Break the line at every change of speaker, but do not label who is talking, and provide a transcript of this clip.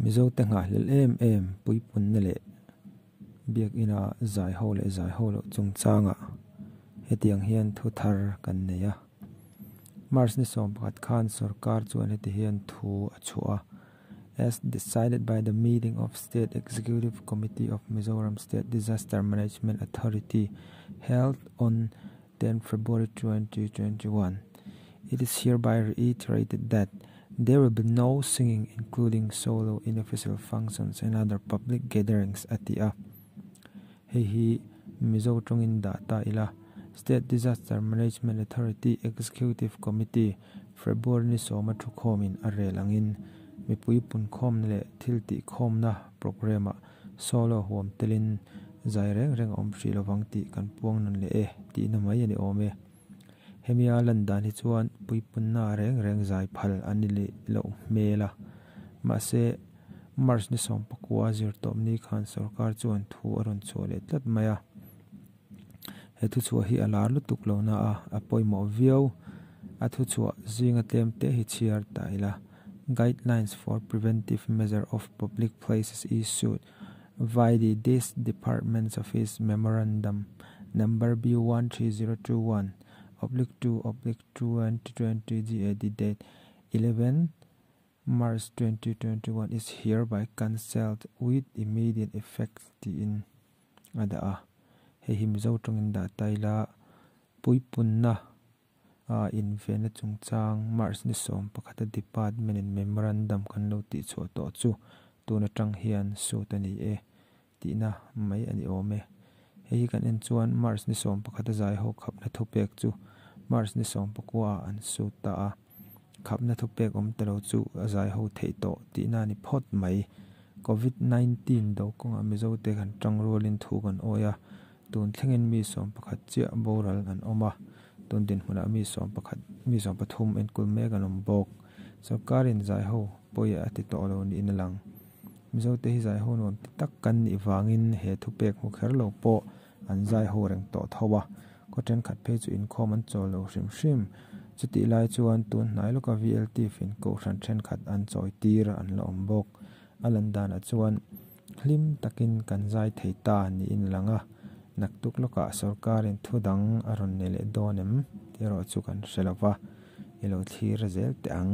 Mizote nghahhlelh em em puipunna leh biakina zai ho leh zai ho loh chungchangah hetiang hian thu thar kan nei a. March ni 11 khan sorkar chuan heti hian thu a chhuah a, As decided by the meeting of State Executive Committee of Mizoram State Disaster Management Authority held on 10 February 2021, it is hereby reiterated that there will be no singing including solo in official functions and other public gatherings a ti a. Hei hi Mizo tawngin dah ta ila, State Disaster Management Authority Executive Committee February ni sawma thukhawmin a rel angin mipui punkhawmna leh thil tihkhawmna programme-ah solo huam telin zai reng reng a awm hrih lovang tih kan puang nawn leh e tihna mai a ni awm e. Hemia lan dan hi chuan puipunna reng reng zai phal a ni leh loh hmel a. Mahse, March ni 19 zirtawp ni khan sorkar chuan thu a rawn chhuah leh tlat mai a. He thuchhuah hi a lar lutuk lo na a, a pawimawh viau. A thuchhuah zinga tlem te hi chhiar ta ila. Guidelines for preventive measure of public places issued by the this Department's Office Memorandum Number B13021 oblique 2 oblique 2020 GAD date 11 March 2021 is hereby cancelled with immediate effect tiin a dah a. Hei hi Mizo tawngin dah ta ila puipunna a invenna chungchang March ni 11 a department in memorandum kan lo tihchhuah tawh chu tun atang hian suit a ni e tihna mai a ni awm e. Hei hi kan en chuan March ni 11 a zai ho khapna thupek chu March ni 19 ah an suit ta a. Khapna thupek awm ta lo chu a zai ho theih tawh tihna a ni phawt mai. Covid-19 do kawngah Mizote kan tang rualin thu kan awi a, tun thlengin mi 11 chiah boral an awm a, tun dinhmunah mi 11 mi 13 enkul mek an awm bawk. Sorkarin zai ho pawi a ti tawh lo niin a lang. Mizote hi zai ho nuam ti tak kan nih vangin he thupek hmu kher lo pawh an zai ho reng tawh tho a, khaw thenkhat phei chu inkhawm an chawl lo hrim hrim. Chutih lai chuan tun hnai lawka VLT fin kohhran thenkhat an chawi tir an la awm bawk. A lan danah chuan hlim takin kan zai thei ta niin a lang a, naktuk lawkah sorkarin thu dang a rawn nei leh dawn em tih erawh chu kan hre lo va, i lo thlir zel teh ang.